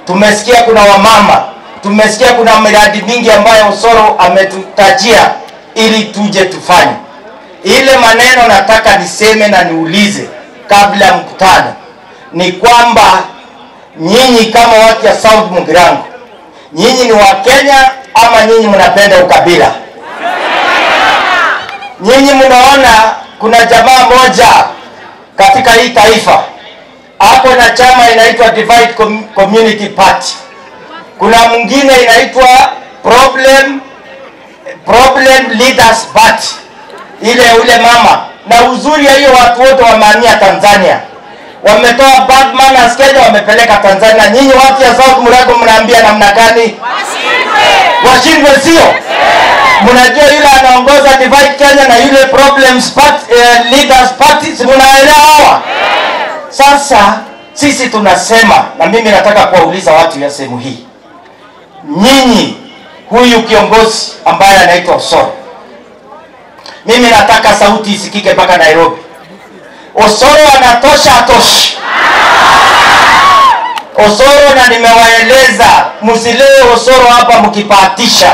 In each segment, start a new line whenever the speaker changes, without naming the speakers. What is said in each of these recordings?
Tumesikia kuna wamama, tumesikia kuna miradi mingi ambayo Osoro ametutajia ili tuje tufanye. Ile maneno nataka niseme na niulize kabla ya mkutano ni kwamba nyinyi kama watu ya South Mugirango, nyinyi ni wa Kenya ama nyinyi mnapenda ukabila? Nyinyi mnaona kuna jamaa moja katika hii taifa hapo na chama inaitwa Divide Community Party. Kuna mwingine inaitwa Problem Leaders Party, ile ule mama. Na uzuri ya hiyo watu wote wamehamia Tanzania, wametoa bad manners Kenya, wamepeleka Tanzania. Nyinyi watu ya South Mugirango mnaambia namna gani? Washindwe, sio? Mnajua yule anaongoza Divide Kenya na yule Problems Party, Leaders Party, si mnaelewa hawa? Sasa sisi tunasema, na mimi nataka kuwauliza watu ya sehemu hii, nyinyi huyu kiongozi ambaye anaitwa Osoro, mimi nataka sauti isikike mpaka Nairobi. Osoro anatosha, atoshi? Osoro, na nimewaeleza msilee Osoro hapa mkipatisha.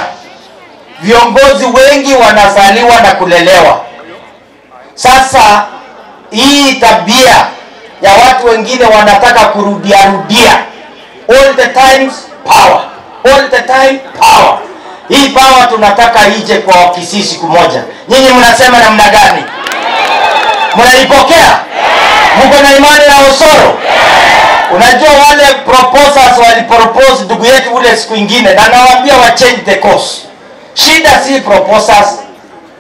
Viongozi wengi wanazaliwa na kulelewa. Sasa hii tabia ya watu wengine wanataka kurudia rudia, all the times power, all the time power. Hii power tunataka ije kwa Wakisii siku moja. Nyinyi mnasema namna gani? Mnaipokea? Mko na imani na Osoro? Unajua wale proposers walipropose ndugu yetu ule siku ingine, na nawaambia wa change the course. Shida si proposers.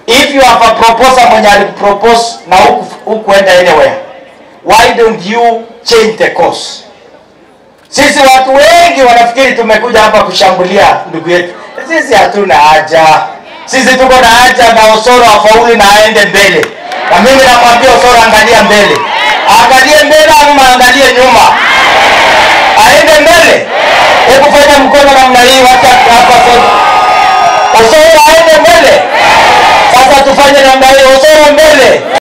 If you have a proposer mwenye alipropose na hukuenda anywhere, why don't you change the course? Sisi watu wengi wanafikiri tumekuja hapa kushambulia ndugu yetu. Sisi hatuna haja. Sisi tuko na haja na Osoro afaulu na aende mbele. Na mimi namwambia Osoro, angalia mbele. Angalia